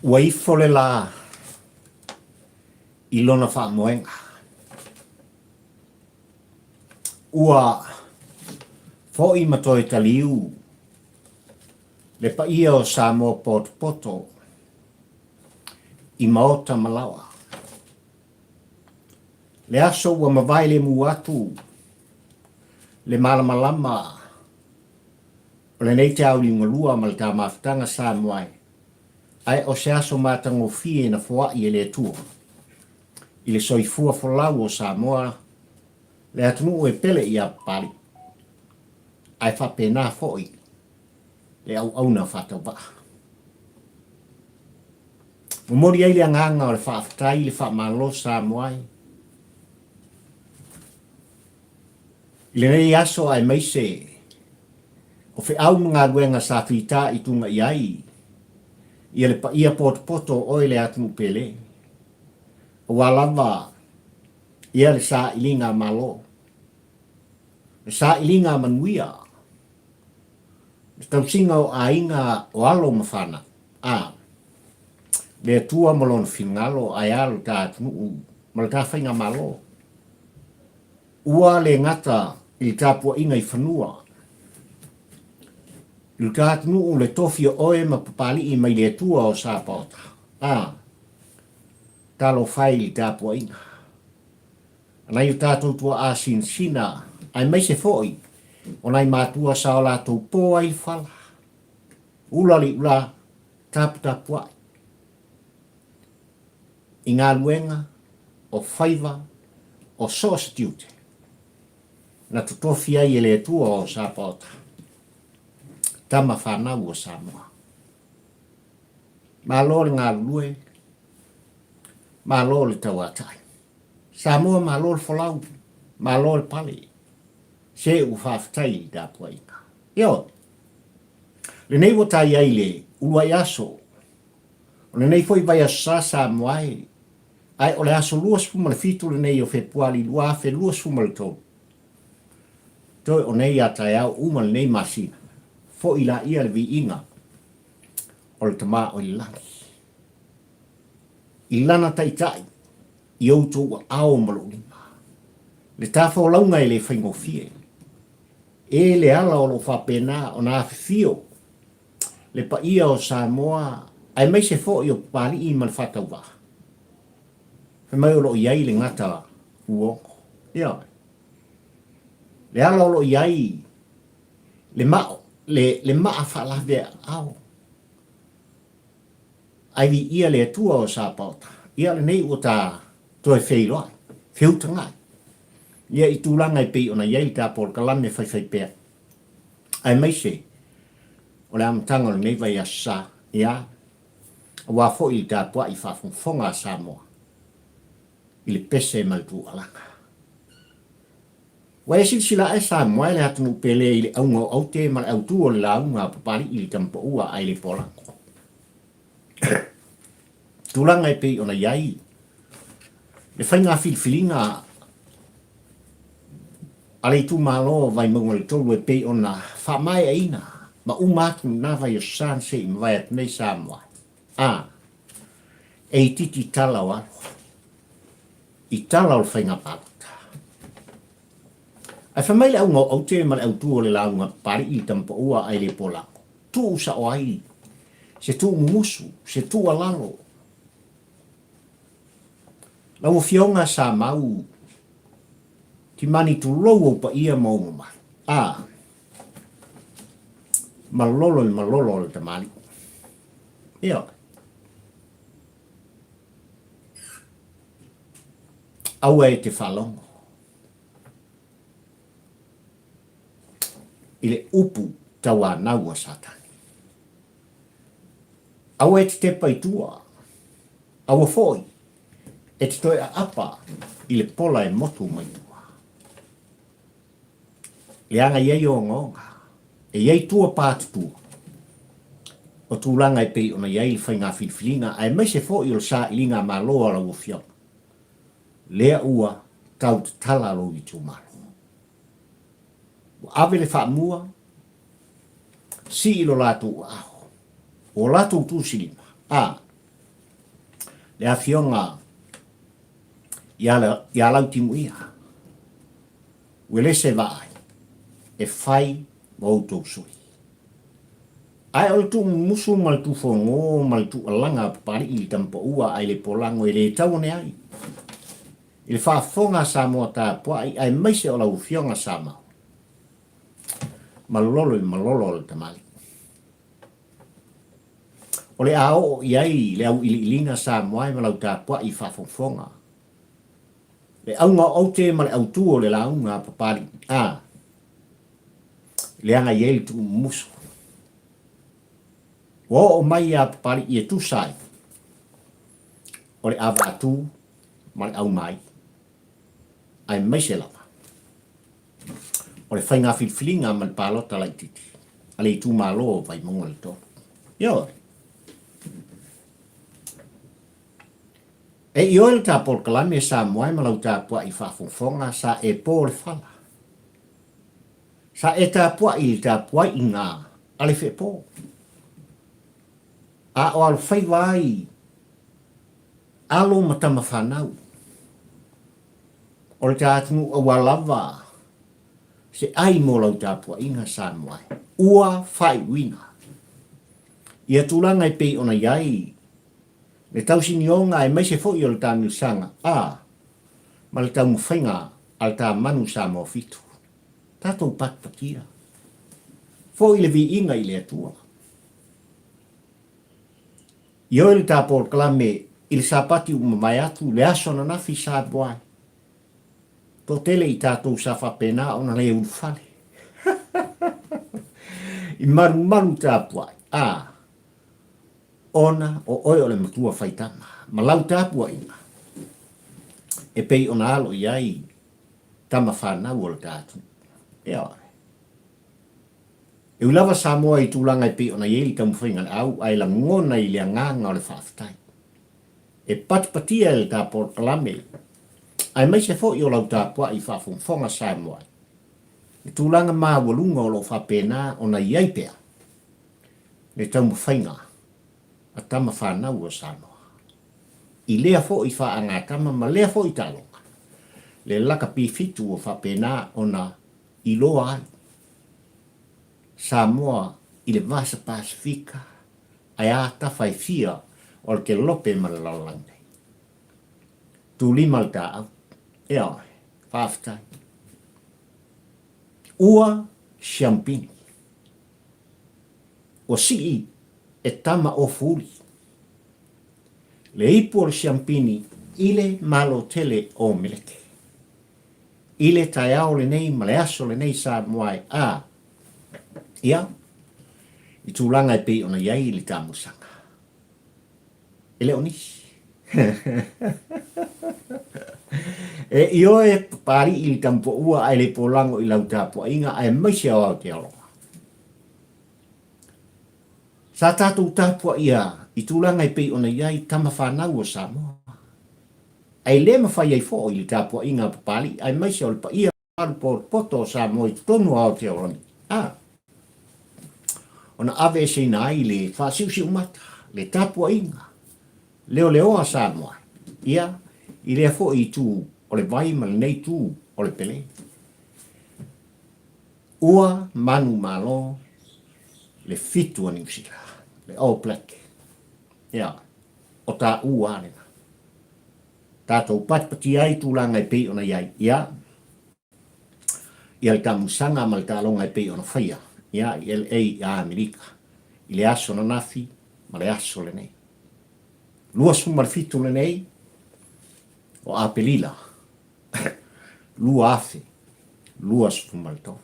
Ua ifo le lā i lona faamoega. Ua fo'i ma toe taliu le paia o Samoa potopoto i maota ma laoa. Le aso ua mavae lemu atu le malamalama o lenei te auliugalua ma le ta mafutaga Samoa e, ae o se aso matagofie na foai e le Atua i le soifua folau o Samoa, le atunuu e pele ia Papalii, ae faapena foi le auauna faatauvaa. Momoli ai le agaga o le faafetai le faamalo Samoa e i lenei aso aemaise o feau ma galuega sa fita i tuga i ai ia le paia potopoto o oe le atunuu pele, aua lava ia le sailiga a Malo, le sailiga a manuia, le tausiga o aiga o alo ma fanau, a le Atua ma Lona finagalo ae a lo ta atunuu ma le ta faigamalo. Ua le gata i le tapuaiga i fanua, i lo ta atunuu le tofi o oe ma Papalii mai le Atua o Sapaota, a, talofa e i le tapuaiga a nai o tatou tuaa sinasina aemaise foi o nai matua sa o latou po ai le fala, ula le iulā, taputapuai i galuega o faiva o so o se tiute na totofi ai e le Atua o Sapaota, tama fanau o Samoa. Malo le galulue, malo le tauatai. Samoa malo le folau, malo le pale. Se ua faafetai i le tapuaiga. Ioe, lenei ua tai ai le uluai aso o lenei foi vaiaso sa Samoa e, ae o le aso 27 lenei o Fepuari 2023. Toe o nei a taeao uma lenei masina, foi laia le viiga o le Tama o i le lagi. I lana taitai i outou aao ma lou lima. Le tafolauga e le faigofie. E le ala o lo o faapena ona afifio le paia o Samoa aemaise foi o Papalii ma le Faatauvaa. Fai mai o lo o i ai le gata uogo. Ioe. Le ala o lo o i ai le mao, le, le maa faalaveaao. Ai viia le Atua o Sapaota. Ia lenei ua ta toe feiloai, feutagai. Ia i tulaga e pei ona i ai le ta polokalame faifaipea. Aemaise o le amataga o lenei vaiaso sa, ia, aua foi le tapuai faafogafoga a Samoa i le pese ma le tuualaga. Ua e silasila ae Samoa e le atunuu pele i le auga o aute ma le autu o le lauga a Papalii i le tamapaua ae le poalago. Tulaga e pei ona i ai le faiga filifiliga a le itumalo o Vaimauga le 3 e pei ona faamaeaina ma uma atu lena vaiaso sa na se i mavae atu nei Samoa a e itiiti tala o alo i tala o le faiga palota. Ae fai mai le auga o aute ma le autu o le lauga Papalii i le tamapaua ae le polago, tuu sao ai se tuumumusu, se tuualalo. Lau Afioga sa mau Timani tulou ou paia ma ou mamalu. A malolo i le malolo o le tamalii. Ioe. Aua e te faalogo i le upu tauanau a Satani. Aua e te tepa i tua, aua foi e te toe aapa i le pola e motu mai tua. Leaga i ai ogaoga, e i ai tua pātutua o tulaga e pei ona i ai le faiga filifiliga aemaise foi o le sailiga malo a lau Afioga, lea ua tau tatala lou itumalo. Ua ave le faamua, sii lo latou aao, o latou tusilima, a. Le afioga ia Lautimuia, Uelese Vaai, e fai ma outou sui. Ae o le tuumumusu ma le tufogo ma le tuualaga a Papalii i le Tamapaua ae le Polago e le tau ane ai i le faafofoga a Samoa tapuai aemaise o lau Afioga Samau. Malolo i le malolo o le tamalii. O le a oo i ai le auiliiliga Samoa e ma lau tapuai i faafogafoga. Le auga o aute ma le autu o le lauga a Papalii a leaga i ai le tuumumusu. Ua oo mai ia Papalii e tusa ai o le avaatu ma le aumai, aemaise lava o le faiga filifiliga ma le palota laitiiti a le itumalo o Vaimauga le 3. Ioe. E ioe le ta polokalame Samoa e ma lau tapuai faafogafoga sa e po le fala. Sa e tapuai i le tapuaiga a le feepo. A o alofaiva ai alo ma tama fanau o le ta atunuu aua lava se ai mo lau tapuaiga Samoa e. Ua faaiuina ia tulaga e pei ona i ai le tausinioga aemaise foi o le taamilosaga a ma le taumafaiga a le ta manu Samoa 7. Tatou patipatia foi le viiga i le Atua. Ioe le ta polokalame i le Sapati ua mavae atu, le aso ananafi Samoa e. Toatele i tatou sa faapena ona le ulufale. I malumalu tapuai, a, ona o oe o le matua faitama, ma lau tapuaiga, e pei ona alo i ai tama fanau o le ta atunuu. Ioe. E ui lava Samoa i tulaga e pei ona i ai le taumafaiga a le au, ae lagona i le agaga o le faafetai. E patipatia e le ta polokalame, aemaise foi o lau tapuai i faafogafoga Samoa, le tulaga maualuga o lo o faapena ona i ai pea le taumafaiga a tama fanau a Samoa. I lea foi faagatama ma lea foi taaloga, le lakapi fitu ua faapena ona iloa ai Samoa i le Vasa Pasefika ae a tafa e fia o le kelope ma le lalolagi nei. Tulima le taau. Ioe. Faafetai. Ua siampini. Ua sii e tama ofu uli. Le ipu o le siampini i le Malo tele o Meleke. I le taeao lenei ma le aso lenei Samoa e a ia i tulaga e pei ona i ai le taamilosaga. E le o nisi. E ioe Papalii i le tamupoua ae le polago i lau tapuaiga aemaise o Aotearoa. Sa tatou tapuaia i tulaga e pei ona i ai tama fanau o Samoa. Ae le mafai ai foi le tapuaiga a Papalii aemaise o le paia malu potopoto o Samoa i totonu o Aotearoa nei, a ona aveeseina ai le faasiusiumata, le tapuaiga leoleoa Samoa, ia, i lea foi itu o le vai ma lenei itu o le pele. Ua manumalo le fitu a Niu Sila, le All Black, ia, o taua lena. Tatou patipatia ai tulaga e pei ona i ai, ia, ia le taamilosaga ma le taaloga e pei ona faia, ia, i LA i Amerika, i le aso ananafi ma le aso lenei. 27 lenei o Aperila 2023.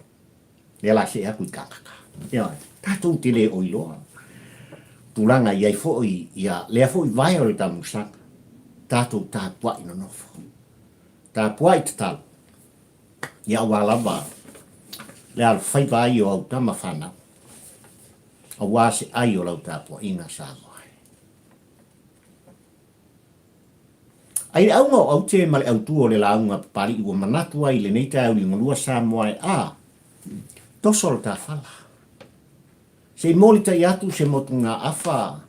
Lea la see atu i Kanaka. Ioe, tatou te le oi loa. Tulaga i ai foi ia lea foi vae o le taamilosaga. Tatou tapuai nonofo. Tapuai tatalo. Ia aua lava le alofaiva ai o au tama fanau. Aua se ai o lau tapuaiga Samoa. A i le auga o Aute ma le autu o le lauga a Papalii ua manatu ai i lenei taeao liugalua Samoa e a toso le tafala. Se i molitai atu se motugaafa.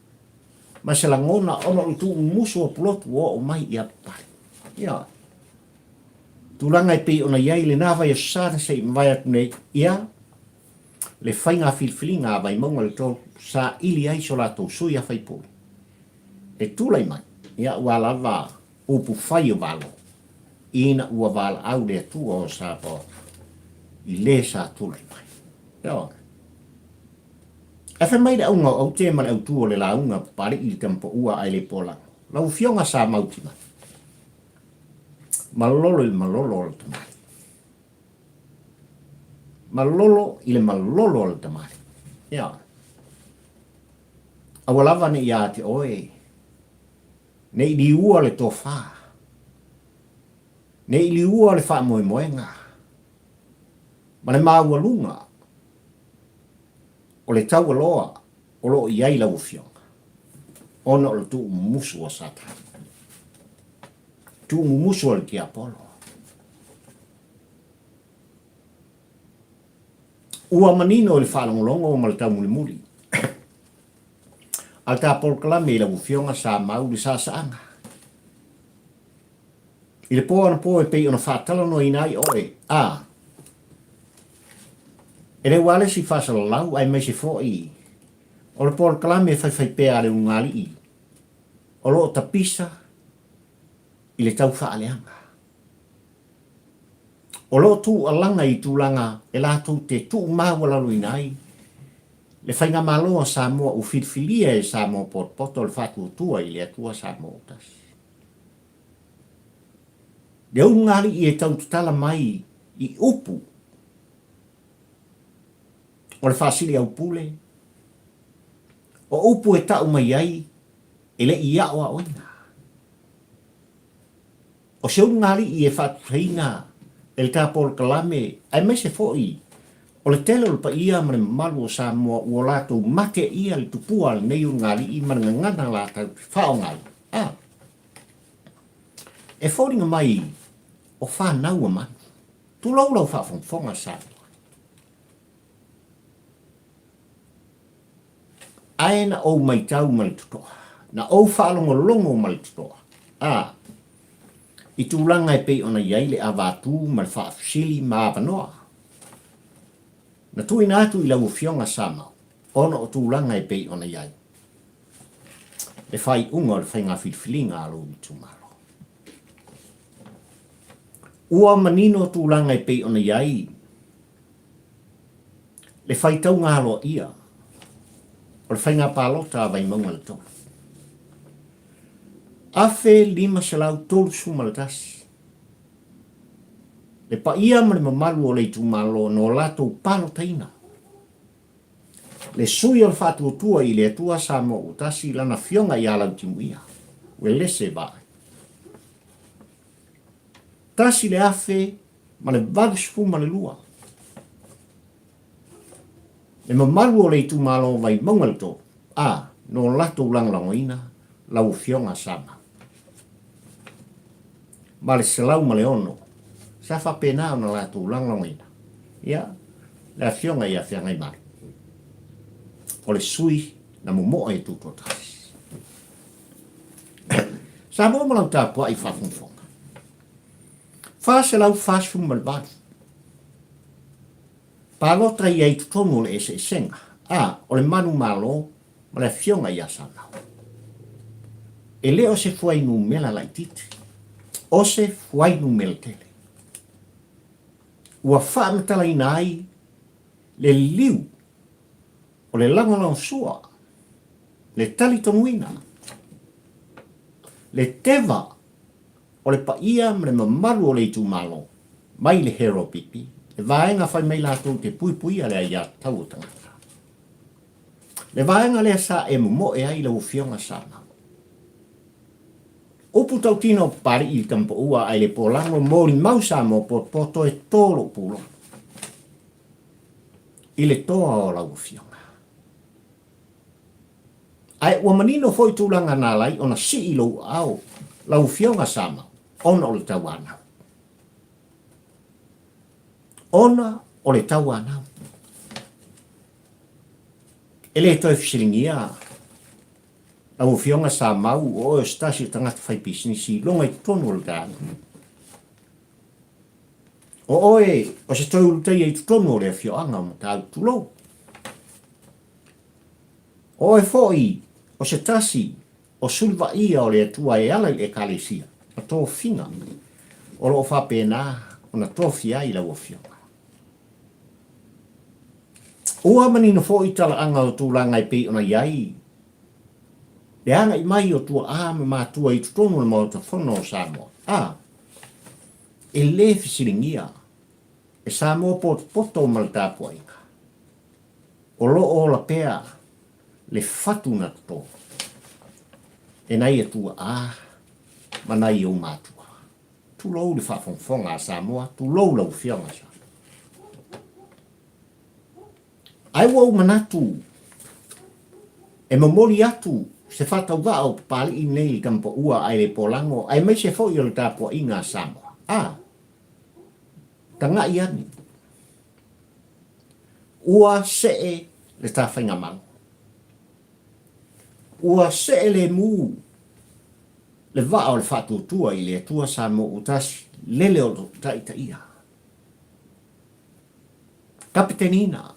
ma se lagona ona o le tuumumusu o pulotu ua oo mai ia Papalii. Ioe. Tulaga e pei ona i ai lena vaiaso sa na se i mavae atu nei, ia, le faiga filifiliga a Vaimauga le 3 saili ai so latou sui a faipule e tulai mai, ia ua lava upu fai o Malo ina ua valaau le Atua o Sapaota i le sa tulai mai. Ioe. Ae fai mai le auga o aute ma le autu o le lauga Papalii i le tamapaua ae le polago. Lau Afioga sa mautimau. Malolo i le malolo o le tamalii. Malolo i le malolo o le tamalii. Ioe. Aua lava ne i ia te oe, ne i liua le tofa, ne i liua le faamoemoega, ma le maualuga o le taualoa o lo o i ai lau Afioga, ona o le tuumumusu a Satani, tuumumusu a le tiapolo. Ua manino i le faalogologo ma le taumulimuli a le ta polokalame i lau Afioga sa mau le saasaaga. I le po anapo e pei ona faatalanoaina ai oe, a e le ua le isi faasalalau aemaise foi o le polokalame e faifai pea a le ulugalii o lo o tapisa i le tau faaleaga. O lo o tuualaga i tulaga e latou te tuumaualaloina ai le Faigamalo a Samoa ua filifilia e Samoa Potopoto le faatuatua i le Atua Samoa ua Tasi. Le ulugalii e tau tatala mai i upu o le faasili aupule, o upu e tau mai ai e le i aoaoina. O se ulugalii e faatusaina e le ta polokalame aemaise foi o le tele o le paia ma le mamalu o Samoa ua latou make ʻia le tupua a lenei ulugalii ma le gagana latou te faaaogaina. A. E foliga mai o fanau a manu. Tulou lau faafogafoga Samoa. Ae na ou matau ma le totoa, na ou faalogologo ma le totoa, a, i tulaga e pei ona i ai le avatū ma le faafesili ma avanoa. Na tuuina atu i lau Afioga Samau, ona o tulaga e pei ona i ai le faaiuga o le faiga filifiliga a lou itumalo. Ua manino tulaga e pei ona i ai le faitauga aloaia o le faiga palota a Vaimauga le 3. 1531 Le paia ma le mamalu o le itumalo na o latou palotaina le sui o le Faatuatua i le Atua Samoa ua Tasi lana afioga ia Lautimuia Uelese Vaai. 1082 Le mamalu o le itumalo o Vaimauga le 3, a, no latou lagolagoina lau Afioga Sama. Ma le 106 sa faapena ona latou lagolagoina, ia, le Afioga ia Feagaimalu, o le sui na momoe e Tutoatasi. Samoa ma lau tapuai faafogafoga. 448. Palota ia i totonu o le eseesega, a, o le manumalo ma le afioga ia Samau. E le o se fuainumera laitiiti, o se fuainumera tele. Ua faamatalaina ai le liliu o le lagolagosua, le talitonuina, le teva o le paia ma le mamalu o le itumalo mai le Hero PP, le vaega fai mai latou te puipuia le aiatatau o tagata. Le vaega lea sa e momoe ai lau Afioga Samau. Upu tautino o Papalii i le tamapaua ae le polago molimau Samoa potopoto e to lou pulou i le toa o lau Afioga. Ae ua manino foi tulaga na ala ai ona sii lou aao lau Afioga Samau ona o le tauanau. Ona o le tauanau. E le toe fesiligia Lau Afioga Samau, o oe o se tasi o tagata faipisinisi i luga i totonu o le tatou. O oe o se toe ulutaia i totonu o le afioaga o Matautu, tulou. O oe foi o se tasi o suli vaaia o le Atua e ala i le Ekalesia ma tofiga o lo o faapena ona tofia ai lau Afioga. Ua manino foi talaaga o tulaga e pei ona i ai le agai mai o tuaa ma matua i totonu o le Maota Fono o Samoa, a e le fesiligia e Samoa potopoto ma le tapuaiga, o lo o ola pea le fatu na toto e nai a tuaa ma nai ou matua. Tulou le faafogafoga a Samoa, tulou lau Afioga Samoa. Ae ua ou manatu e momoli atu se faatauvaa o Papalii nei i Tamapaua ae le Polago aemaise foi o le tapuaiga a Samoa. A, tagai ane. Ua see le ta faigamalo. Ua see lemu le vaa o le faatuatua i le Atua Samoa ua tasi lele o lo taitaia. Kapetenina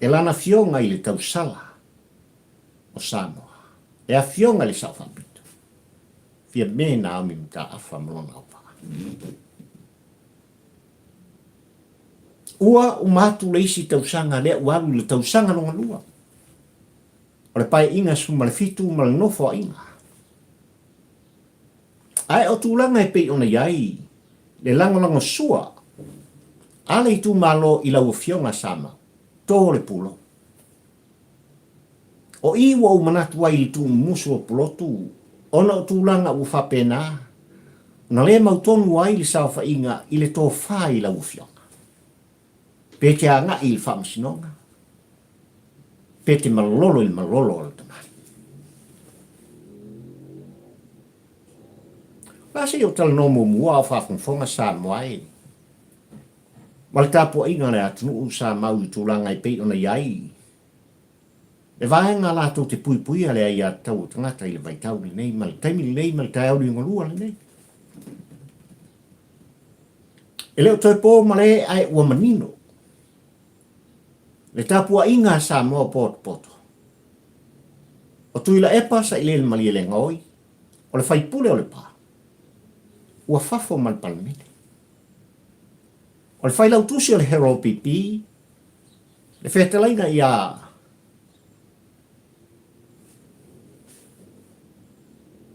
e lana afioga i le tausala o Samoa, e afioga i le Sao Faapito, Fiame Naomi Mataafa ma lona auvaa. Ua uma atu le isi tausaga lea ua alu i le tausaga lona lua o le Paeaiga 17 ma le Nofoaiga. Ae o tulaga e pei ona i ai le lagolagosua a le itumalo i lau Afioga Samau, to le pulou. O i ua ou manatu ai i le tuumumusu o Pulotu ona o tulaga ua faapena ona le mautonu ai le saofaiga i le tofa i lau Afioga. Pe te agai i le faamasinoga, pe te malolo i le malolo o le tamalii. O le a se i ou talanoa muamua a o faafogafoga Samoa e? Ma le tapuaiga a le atunuu sa mau i tulaga e pei ona i ai le vaega latou te puipuia le aiatatau o tagata i le vaitau lenei ma le taimi lenei ma le taeao liugalua lenei. E le o toe po ma le ae ua manino le tapuaiga a Samoa potopoto. O Tuilaepa Sailele Malielegaoi, o le faipule o Lepa, ua fafo ma le Palemene. O le failautusi o le Herald PP, le fetalaiga ia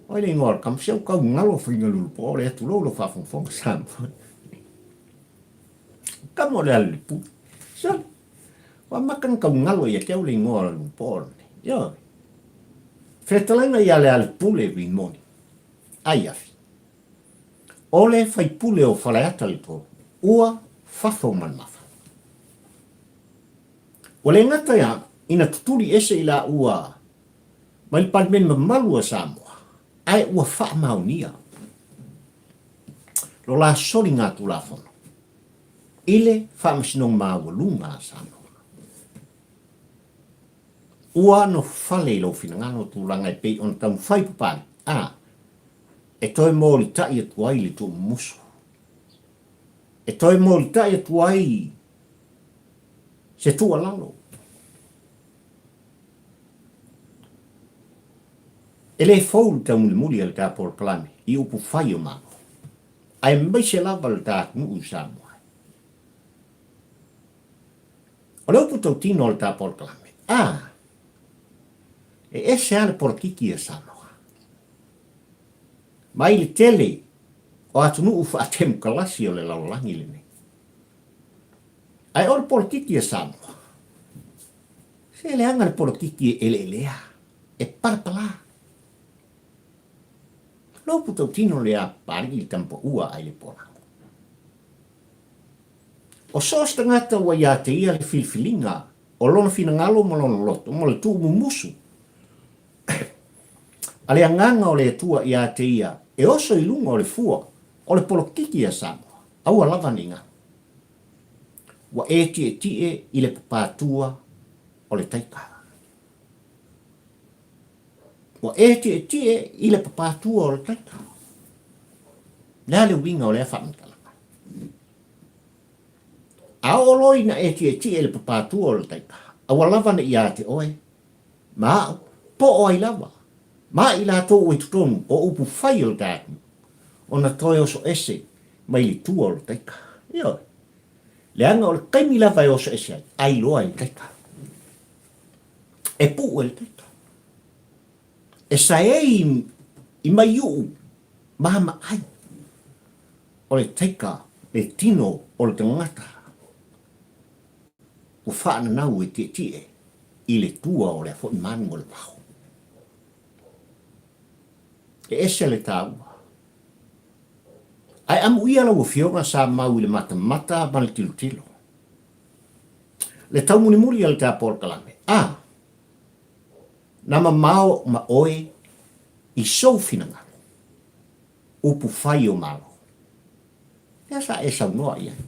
O ai le igoa o le tama? Se ua tau galo Faigalulupo o le tulou lau faafogafoga Samoa. Tama o Lealailepule. Sole, ua amata ona tau galo ia te au le igoa o le lupo lenei. Ioe. Fetalaiga ia Lealailepule Rimoni. Ai afi. O le faipule o Faleata le 3, ua fafo ma le mafa. Ua le gata ia ina tutuli ese i laua mai le Palemene mamalu a Samoa, ae ua faamaonia lo la soligatulafono i le Faamasinoga Maualuga a Samoa. Ua nofofale i lou finagalo tulaga e pei ona taumafai Papalii, a e toe molitai atu ai le tuumumusu, e toe molitai atu ai se tuualalo. E le fou le taumulimuli a le ta polokalame i upufai o Malo, aemaise lava le ta atunuu i Samoa. O le upu tautino a le ta polokalame, a, e ese lava le polokiki a Samoa. Mai le tele o atunuu faatemokalasi o le lalolagi lenei. Ae o le polokiki a Samoa, se leaga le polokiki e eleelea, e palapala. Le upu tautino lea a Papalii i le tamapaua a i le Polago. O so o se tagata ua ia te ia le filifiliga o lona finagalo ma lona loto ma le tuumumusu a le Agaga o le Atua ia te ia e oso i luga o le fua o le polokiki a Samoa, aua lava ne i galo. Ua e tietie i le papatua o le taika. Ua e tietie i le papatua o le taita. Le a le uiga o lea faamatalaga? A oo loa ina e tietie i le papatua o le taita, aua lava ne i ia te oe, ma au, po o ai lava, ma i latou ua i totonu o upu fai o le tatou, ona toe oso ese mai le tua o le taita. Ioe. Leaga o le taimi lava e oso ese ai, ai loa e le taita. E puu e le taita. E saei i maiuu maamaai o le taika le tino o le tagata ua faananau e tietie i le tua o lea foi manu o le vao. E ese le taua. Ae amuia lau Afioga sa mau i le matamata ma le tilotilo. Le taumulimuli a le tapolokalame, a! Na mamao ma oe i sou finagalo, upu fai o Malo. Lea sa e saunoa i ai.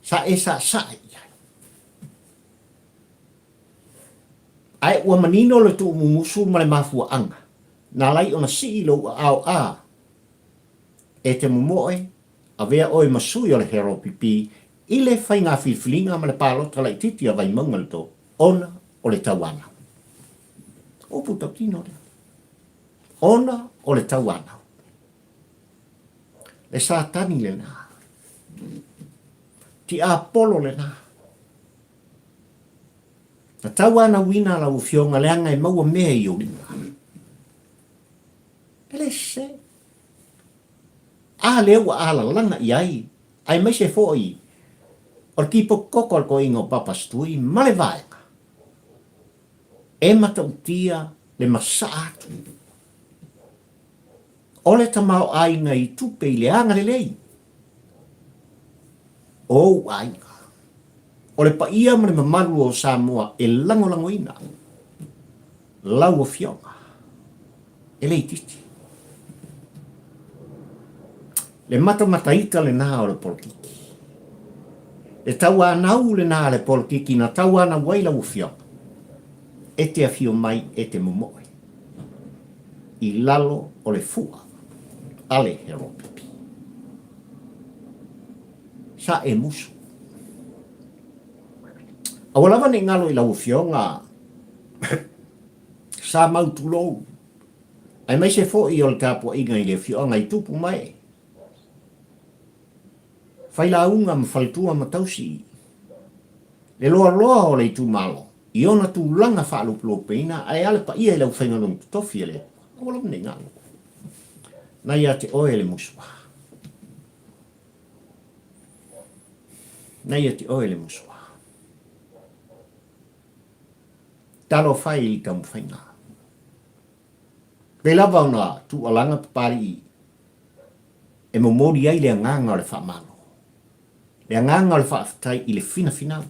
Sa e saasaa i ai. Ae ua manino le tuumumusu ma le mafuaaga na alai ona sii lou aao a e te momoe avea oe ma sui o le HRPP i le faiga filifiliga ma le palota laititi a Vaimauga le to ona o le tauanau. Upu tautino lea. Ona o le tauanau. Le Satani lena. Tiapolo lena. Na tauanauina lau Afioga leaga e maua mea i ou lima. E le sese. A lea ua alalaga i ai, aemaise foi o le kipokoko a le toeaina o Papa Setui ma le vaega, e matautia le masaa atu o le tamaoaiga i tupe i le agalelei o ou aiga. O le paia ma le mamalu o Samoa e lagolagoina lau Afioga e le itiiti. Le matamataita lena o le polokiki. Le tauanau lena a le polokiki na tauanau ai lau Afioga e te afio mai e te momoe i lalo o le fua a le Heropipi. Sa e musu. Aua lava ne i galo i lau Afioga sa mau tulou, aemaise foi o le tapuaiga i le afioaga i tupu mae, failauga ma faletua ma tausi, le loaloa o le itumalo i ona tulaga faalupelupeina ae a le paia i le aufaigaluega totofi a le Atua. Aua lava ne i galo. Na ia te oe le musuā. Na ia te oe le musuā. Talofa e i le taumafaiga. Pei lava ona tuualaga Papalii e momoli ai le agaga o le faamalo, le agaga o le faafetai i le finafinau.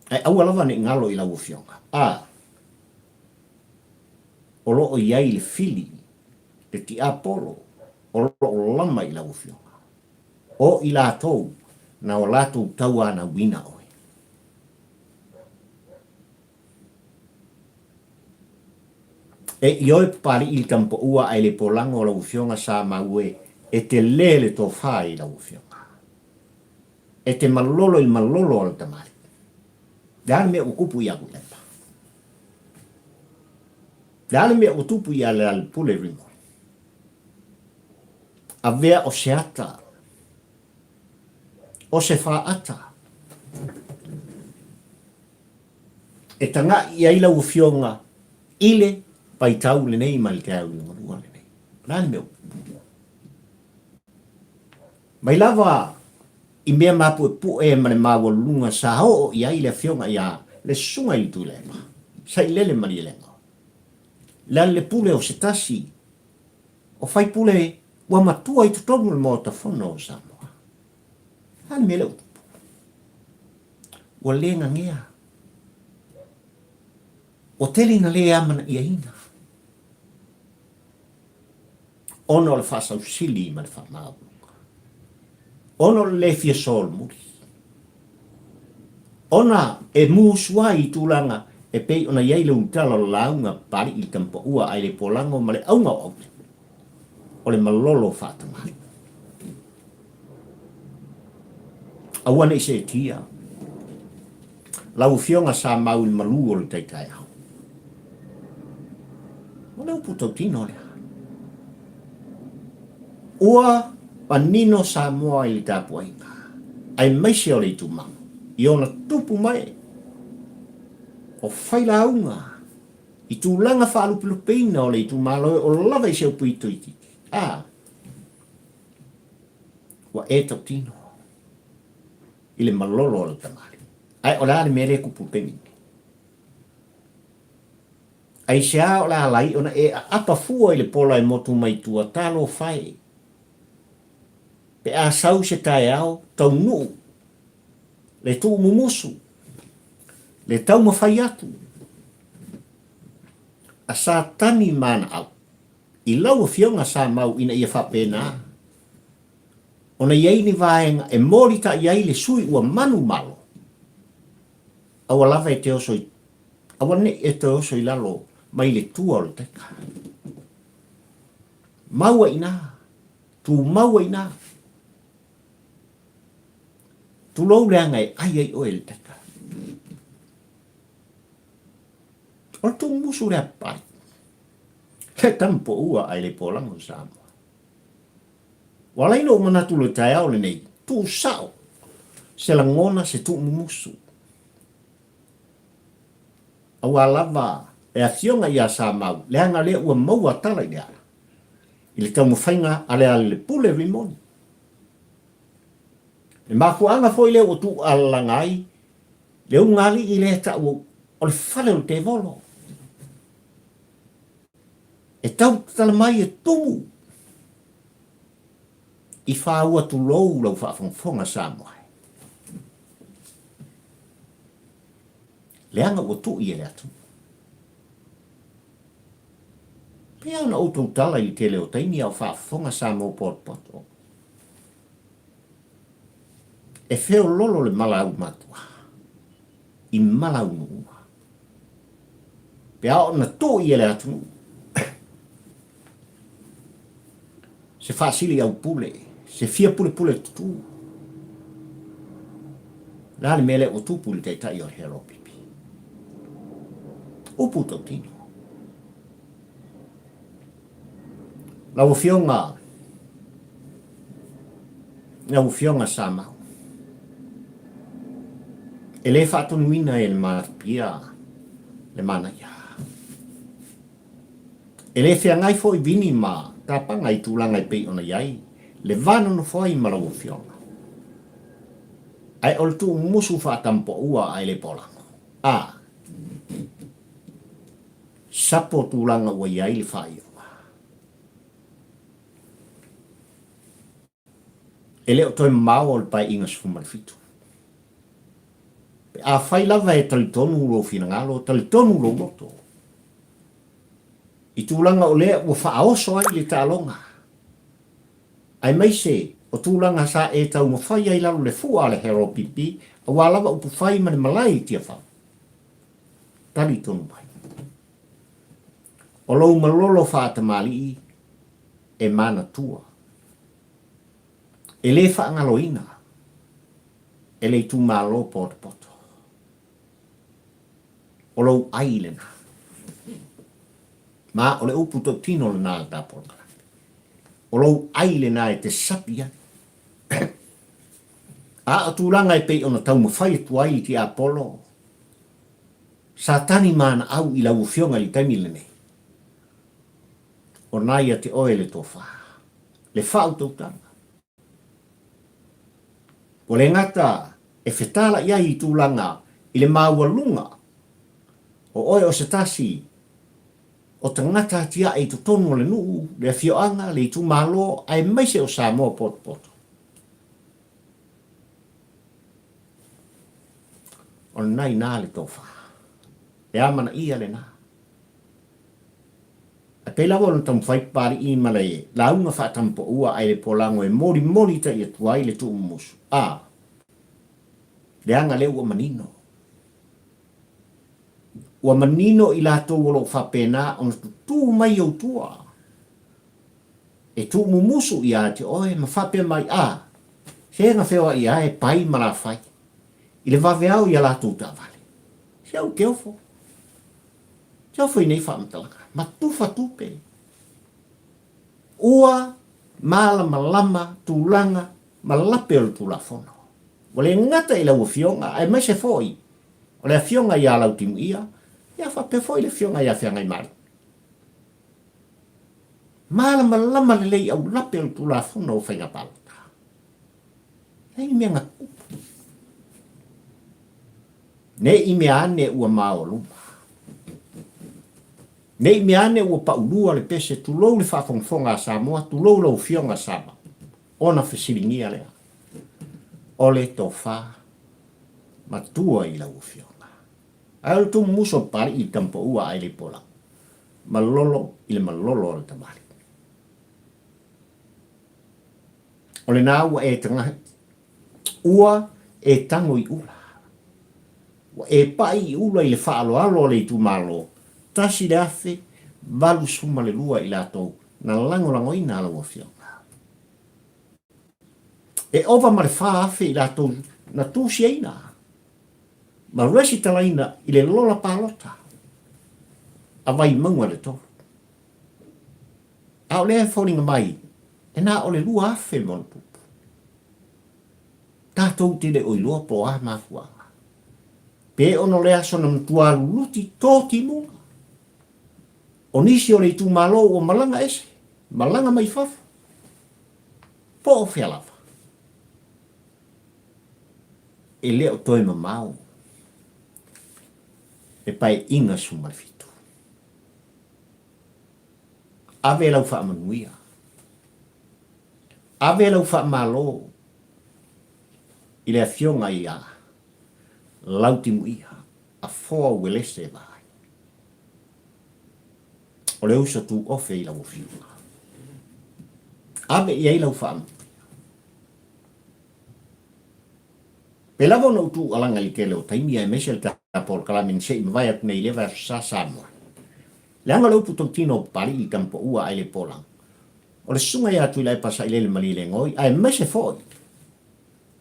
Ae aua lava ne i galo i lau Afioga, a o lo o i ai le fili, le tiapolo o lo o lama i lau Afioga. O i latou na o latou tauanauina oe. E ioe Papalii i le tamapaua ae le polago o lau Afioga sa maue e tele le tofa i lau Afioga. E te malolo i le malolo o le tamalii. Le a le mea ua tupu ia Tuilaepa? Le a le mea ua tupu ia Lealailepule Rimoni? Avea o se ata, o se faata e taga'i i ai lau Afioga i le vaitau lenei ma le taeao liugalua lenei. O le a le mea ua tupu? Mai lava i mea mapuepue ma le maualuluga sa oo i ai le Afioga ia le Susuga i le Tuilaepa, Sailele Malielegaoi, Lealailepule o se tasi O faipule ua matua i totonu o le Maota Fono o Samoa. A le mea lea ua tupu? Ua le gagea. Ua tele ina le amanaiaina ona o le faasausili ma le faamaualuga, ona o le le fia solomuli, ona e musu ai i tulaga E pei ona i ai le ulutala o le lauga Papali'i i le Tamapaua ae le polago ma le auga o aute, o le malolo faatamalii. Aua ne i seetia lau Afioga sa mau i le malu o le tai taeao. O le upu tautino lea. Ua manino Samoa i le tapuaiga, aemaise o le itumalo, i ona tupu mae o failauga i tulaga faalupelupeina o le itumalo e o lava i se upu itoititi. A, ua e tautino i le malolo o le tamalii. Ae o le a le mea lea e kupu i le taimi lenei? Aisea o le a ala ai ona e aapa fua i le pola e motu mai tua? Talofa e! Pe a sau se taeao taunuu le tuumumusu, le taumafai atu a Satani ma ana au i lau afioga sa mau ina ia faapena ona i ai ni vaega e molitai ai le sui ua manumalo, aua lava e te oso i Aua ne i e toe oso i lalo mai le tua o le taika. Mau ai inā. Tumau ai inā. Tulou leaga e ai ai oe i le taika. O le tumusu lea pai. He tama po ua ai le polago o Samoa. Ua ala ai lou manatu i le taeao lenei, tuusao se lagona se tuumumusu. Aua lava e afioga ia Samau, leaga lea ua maua tala i le ala, i le taumafaiga a le Alelepule Rimoni. Le mafuaaga foi lea ua tuualalaga ai le ulugalii lea e tau o le fale o le tevolo, e tau tatala mai e tumu i fāua tulou lau faafogafoga Samoa e. Leaga ua tui e le atunuu. Pei ona outou tala i le tele o taimi a o faafofoga Samoa potopoto. E feololo le mala aumatua i mala aunuua. Pe a ona tui e le atunuu se faasili aupule, se fia pulepule tutū. O le a le mea lea ua tupu i le taitai o le Heropipi? Upu tautino. Lau Afioga, lau Afioga Samau, e le faatonuina e le matapia le manaia. E le feagai foi Vini ma Tapaga i tulaga e pei ona i ai le va nonofo ai ma lau Afioga. Ae o le tuumusu faatampoua ae le polago. A. Sapo tulaga ua i ai le faaiuga. E le o toe mamao o le Paeaiga 17. Pe afai lava e talitonu lou finagalo, talitonu lou loto i tulaga o lea ua faaoso ai le taaloga, aemaise o tulaga sa e taumafai ai lalo le fua a le HRPP aua lava upufai ma le malae i Tiafau. Talitonu mai. O lou malolo faatamalii e manatua. E le faagaloina e le itumalo potopoto. O lou ai lena. Ma o le upu tautino lena a le ta polokalame. O lou ai lena e te sapi ai. A o tulaga e pei ona taumafai atu ai le tiapolo, Satani ma ana au i lau afioga i le taimi lenei, O na ia te oe le tofa, le faautautaga. Ua le gata e fetala'i ai i tulaga i le maualuga o oe o se tasi o tagata atiae i totonu o le nuu, le afioaga, le itumalo aemaise o Samoa potopoto. O lena inā le tofa, le amanaia lena. Ae pei lava ona taumafai Papalii ma le lauga faatamapaua ae le polago e molimoli tai atu ai le tuumumusu, a, leaga lea ua manino. Ua manino i latou o lo o faapena ona tutū mai ou tua, e tuumumusu ia te oe ma faapea mai, A, se na feoai lava e pai ma lafai i le vaveao i a latou taavale. Se ou te ofo. Te ofo i nei faamatalaga, ma tufa tupe. Ua malamalama tulaga ma lape o le Tulafono. Ua le gata i lau Afioga, aemaise foi o le Afioga ia Lautimuia, ia faapea foi le Afioga ia Feagaimalo. Malamalama lelei i aulape o le Tulafono o Faiga Palota. Leai ni mea na tupu. Ne i mea ane ua maoluma. Ne i mea ane ua paulua le pese, tulou le faafogafoga a Samoa, tulou lau Afioga Sama, ona fesiligia lea, o le tofa matua i lau Afioga. Ae o le tumumusu o Papalii i le tamapaua a Aileipolau, malolo i le malolo o le tamalii. O lena ua e tagahi, ua e tago i ula. Ua e paʻi i ula i le faaaloalo a le itumalo, 1082 i latou na lagolagoina a lau Afioga. E ova ma le 4,000 i latou na tusiaina ma resitalaina i le lola palota a Vaimauga le 3. A o lea e foliga mai e na o le 2,000 ma ona tupu. Tatou te le o iloa po o a mafuaaga. Pe ona o le aso na matua luluti to timuga. O nisi o le itumalo ua malaga ese, malaga mai fafo. Po o fea lava. E le o toe mamao le paeaiga 17. Ave lau faamanuia. Ave lau faamalo i le Afioga ia Lautimuia Afoa Uelese Vaai. O le uso tuofe i lau Afioga. Ave i ai lau faamanuia. Pei lava ona ou tuualaga i le tele o taimi aemaise le ta polokalame na se i mavae atu nei i lea vaiaso sa Samoa. Leaga o le upu tautino o Papalii i Tamapaua ae le Polau. O le susuga ia Tuilaepa Sailele Malielegaoi aemaise foi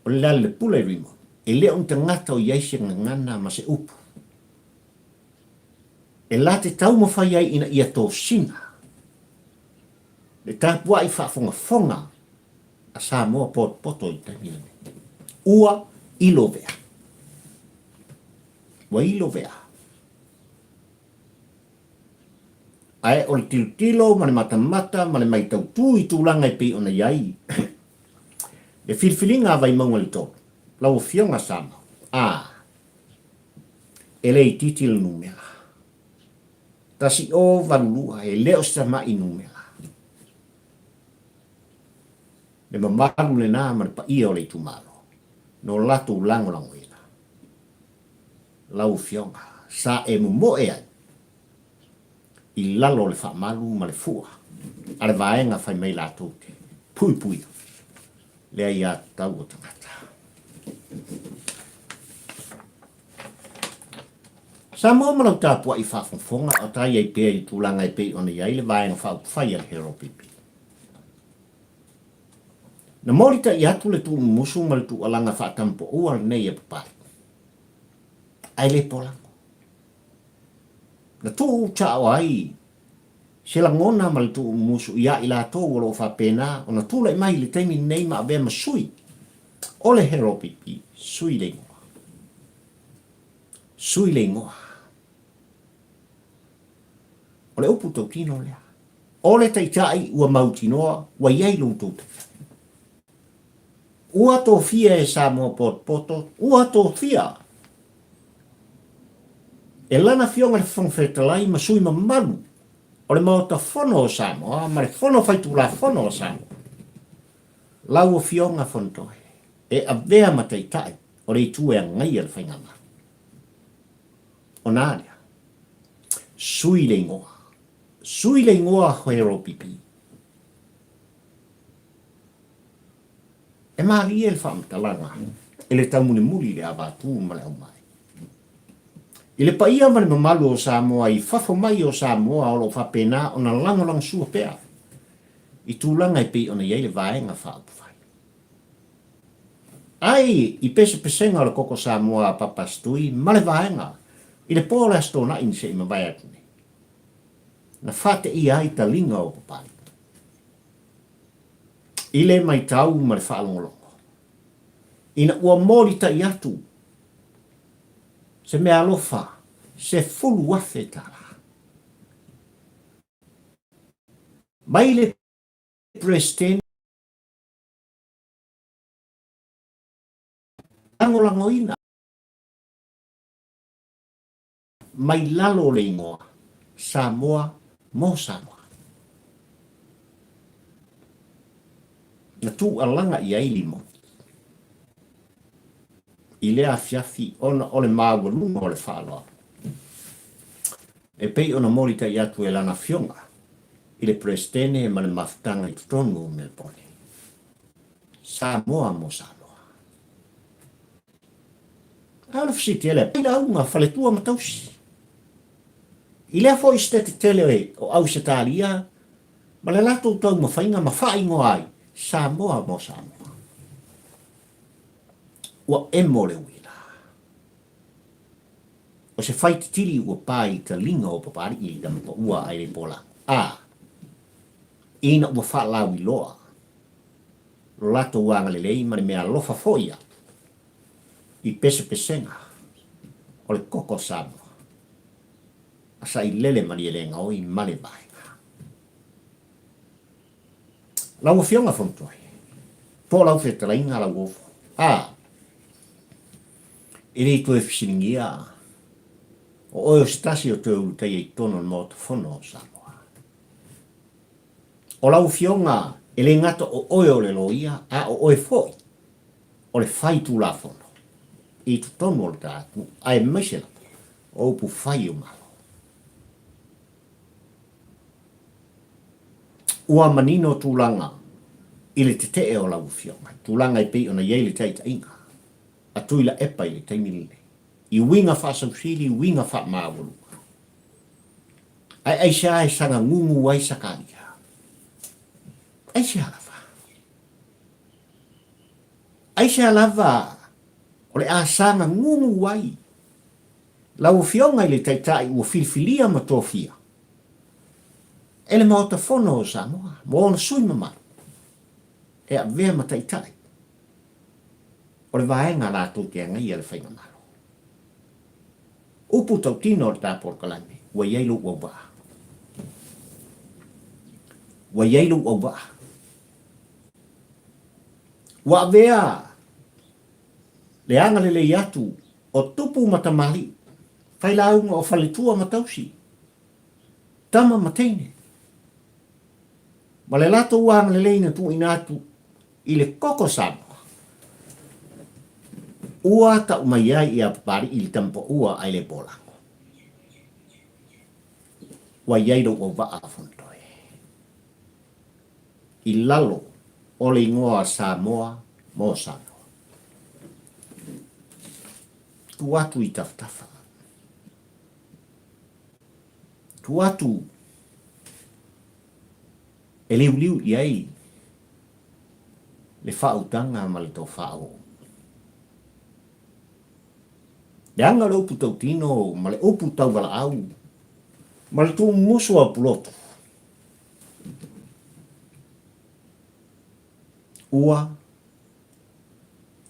o le Lealailepule Raymond, e le o ni tagata o i ai se gagana ma se upu e la te taumafai ai ina ia tosina le tapuai faafogafoga a Samoa potopoto i le taimi lenei. Ua ilovea. Ua ilovea. Ae o le tilotilo ma le matamata ma le maitau tu i tulaga e pei ona i ai le filifiliga a Vaimauga le 3, lau Afioga Samoa, a, e le itiiti le numera. 1082, e le o se tamai numera. Le mamalu lena ma le paia o le itumalo, no latou lagolagoina. Lau Afioga, sa e momoe ai i lalo o le faamalu ma le fua a le vaega fai mai latou te puipuia le aiatatau o tagata. Samoa ma lau tapuai faafogafoga o ta i ai pea i tulaga e pei ona i ai le Vaega Faaupufai a le HRPP. Na molitai atu le tuumumusu ma le tuualaga faatampoua lenei e Papalii, ae le polago. Na tuu sao ai se lagona ma le tuumumusu ia i latou o lo o faapena ona tulai mai i le taimi lenei ma avea ma sui o le HRPP, sui le igoa. Sui le igoa. O le upu tautino lea. O le Taitai ua mautinoa ua i ai lo outou Taitai. Ua tofia e Samoa potopoto, ua tofia e lana Afioga i le Fofoga Fetalai ma sui mamalu o le Maota Fono o Samoa ma le Fono Faitulafono o Samoa, lau Afioga Fonotoe, e avea ma Taitai o le Itu e agaia le Faigamalo. Ona a lea, sui le igoa. Sui le igoa HRPP. E malie le faamatalaga e le taumulimuli i le avatū ma le aumai. I le paia ma le mamalu o Samoa i fafo mai o Samoa o lo o faapena ona lagolagosua pea i tulaga e pei ona i ai le Vaega Faaupufai. Ai i pesepesega o le koko Samoa a Papa Stui ma le Vaega i le po o le Aso Toonai na se i mavae atu nei, na faateia ai taliga o Papalii i le maitau ma le faalogologo ina ua molitai atu se meaalofa $10,000 mai le Peresetene lagolagoina mai lalo o le igoa Samoa mo Samoa. Na tuualaga i ai Limoni i lea afiafi ona o le maualuga o le faaaloalo e pei ona molitai atu e lana afioga i le Peresetene ma le mafutaga i totonu o Melbourne. Samoa mo Samoa. A o le fesili lea, pai lauga, faletua ma tausi. I lea foi setete tele o Ausetalia ma le latou taumafaiga ma faaigoa ai Samoa mo Samoa. Ua emo le uila. O se faititili ua pa i taliga o Papalii i Tamapaua ae le Polago. A, ina ua faalauiloa lo latou agalelei ma le mea alofa foi atu i pesepesega o le koko Samoa a sailele Malielegaoi ma le Vaega. Lau Afioga Fonotoe, po o lau fetalaiga Lauofo, a, e le i toe fesiligia o oe o se tasi o toe ulutaia i totonu o le Maota Fono o Samoa. O lau Afioga, e le gata o oe o le loia, a o oe foi o le faitulafono i totonu o le ta atunuu, aemaise lava o upu fai o Malo. Ua manino tulaga i le tetee o lau Afioga, tulaga e pei ona i ai le taitaiga a Tuilaepa i le taimi lenei, i uiga faasausili, uiga faamaualuga. Ae aisea e sagagugu ai Sakaria? Aisea lava? Aisea lava o le a sagagugu ai lau Afioga i le Taitai ua filifilia ma tofia e le Maota Fono o Samoa ma ona sui mamalu e avea ma Taitai o le vaega latou te agaia le Faigamalo? Upu tautino o le ta polokalame, ua i ai lou auvaa. Ua i ai lou auvaa. Ua avea le agalelei atu o tupu ma tamalii, failauga o faletua ma tausi, tama ma teine, ma le latou agalelei na tuuina atu i le koko Samoa, ua tau mai ai ia Papalii le tama paua ae le polago. Ua i ai lou auvaa a Fonotoe i lalo o le igoa Samoa mo Samoa. Tuu atu i tafatafa. Tuu atu e liuliu i ai le faautaga ma le tofa oo. Leaga o le upu tautino ma le upu tauvalaau ma le tuumusu a Pulotu, ua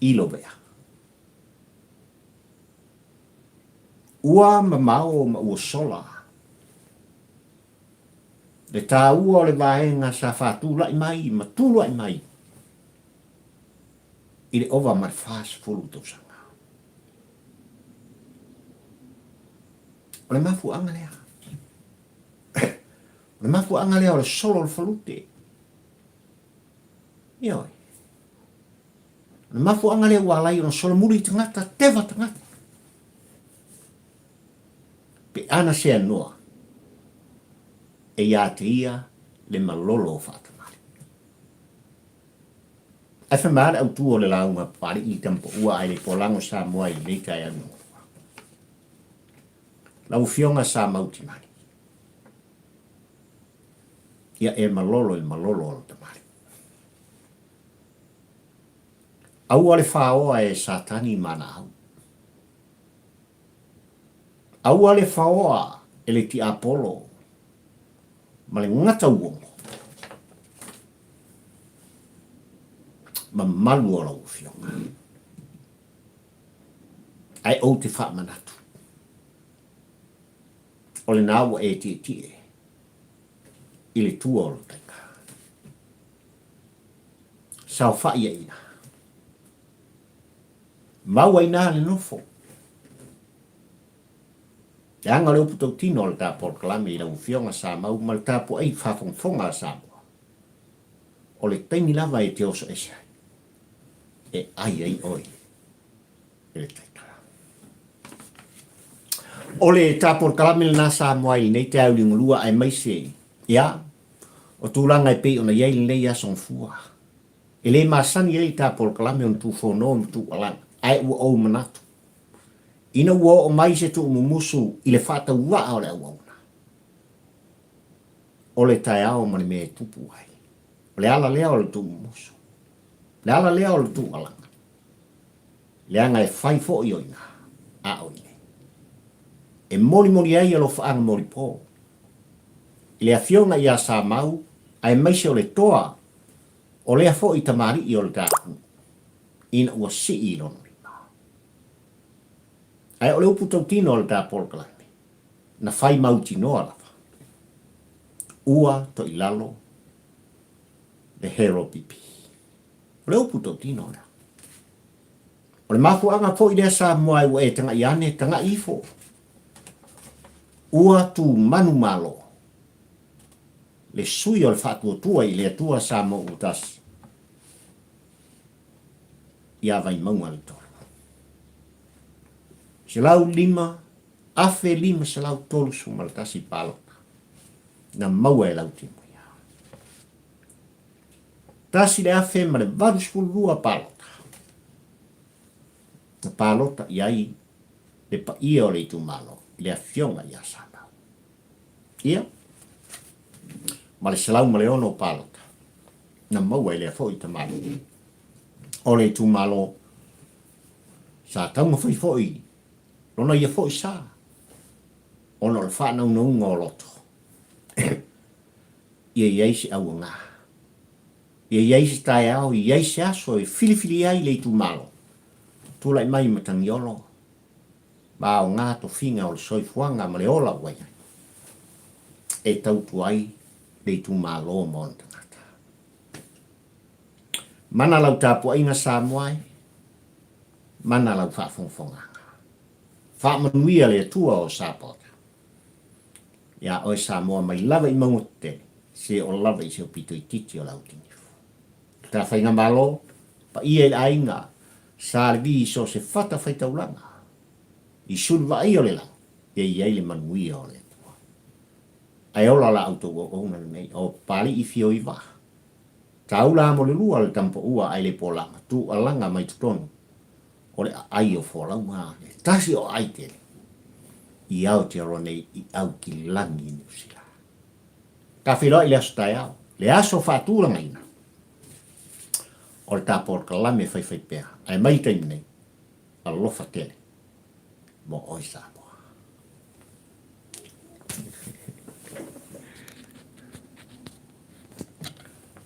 ilovea. Ua mamao ma ua sola Le taua o le vaega sa faatulai mai ma tuluai mai i le ova ma le 40 tausaga. O le mafuaaga lea. O le mafuaaga lea o le solo o le falute. Ioe. O le mafuaaga lea ua ala ai ona solomuli i tagata, teva tagata. Pe ana seanoa e ia te ia le malolo o Faatamali. Ae fai mai lava le autu o le lauga Papalii i Tamapaua ae le Polago Samoa i lenei taeao i Gafua. Lau Afioga Samau Timani, ia e malolo i le malolo o le tamalii. Aua le faoa e Satani ma ana au. Aua le faoa e le tiapolo ma le gatauogo. Mamalu o lau Afioga. Ae ou te faamanatu, o lena ua e tietie i le tua o le taiga. Saofai ai ina. Mau ai ina le nofo. Leaga o le upu tautino o le ta polokalame i lau Afioga Samau ma le tapuai faafogafoga a Samoa, o le taimi lava e te oso ese ai, e ai ai oe e le taitala. O le ta polokalame lena Samoa i lenei taeao liugalua aemaise, ia, o tulaga e pei ona i ai lenei aso Gafua. E le masani ai le ta polokalame ona tuufono ma tuualala, ae ua ou manatu, ina ua oo mai se tuumumusu i le faatauvaa o le auauna, o le taeao ma le mea e tupu ai. O le ala lea o le tuumumusu. O le ala lea o le tuualaga, leaga e fai foi o i ina, a o i inei. E molimoli ai alofaaga molipo i le Afioga ia Samau aemaise o le toa o lea foi tamalii o le ta atunuu, ina ua sii i lona lima. Ae o le upu tautino a le ta polokalame, na fai mautinoa lava, ua toilalo le Hero Pipi. O le upu tautino lea. O le mafuaaga foi lea Samoa ua e tagai ane, tagai ifo. Ua tu manumalo le sui o le Faatuatua i le Atua Samoa ua tasi ia Vaimauga le 3. 105,531 palota na maua e Lautimuia. 1,082 palota na palota i ai le paia o le itumalo i le Afioga ia Samau. Ia, ma le 106 palota na maua e lea foi tamalii o le itumalo sa taumafai foi lona ia foi sa ona o le faanaunauga o loto ia i ai se auaga, ia i ai se taeao, ia i ai se aso e filifili ai le itumalo, tulai mai Matagiolo ma aoga tofiga o le soifuaga ma le ola ua i ai, e tautua ai le itumalo ma ona tagata. Mana lau tapuaiga Samoa e, mana lau faafogafogaga. Faamanuia le Atua o Sapota. Iā oe Samoa mai lava i mauga tetele, se o lava i se pito itiiti o le autinifu. Le ta faigamalo, paia i le aiga, sa le vi i so o se fata faitaulaga, i sulu vaaia o le lagi, ia i ai le manuia o le Atua. Ae ola la outou auauna lenei, o Papalii fio i vaa. Taula amo le lua le tamapaua ae le polaga, tuualaga mai totonu o le aai o Folauga le tasi o aai tele i Aotearoa nei i Aukilani i Niu Sila. Ka feiloai i le aso taeao, le aso faatulagaina o le ta polokalame faifaipea, ae mai le taimi nei, alofa tele mo oe Samoa.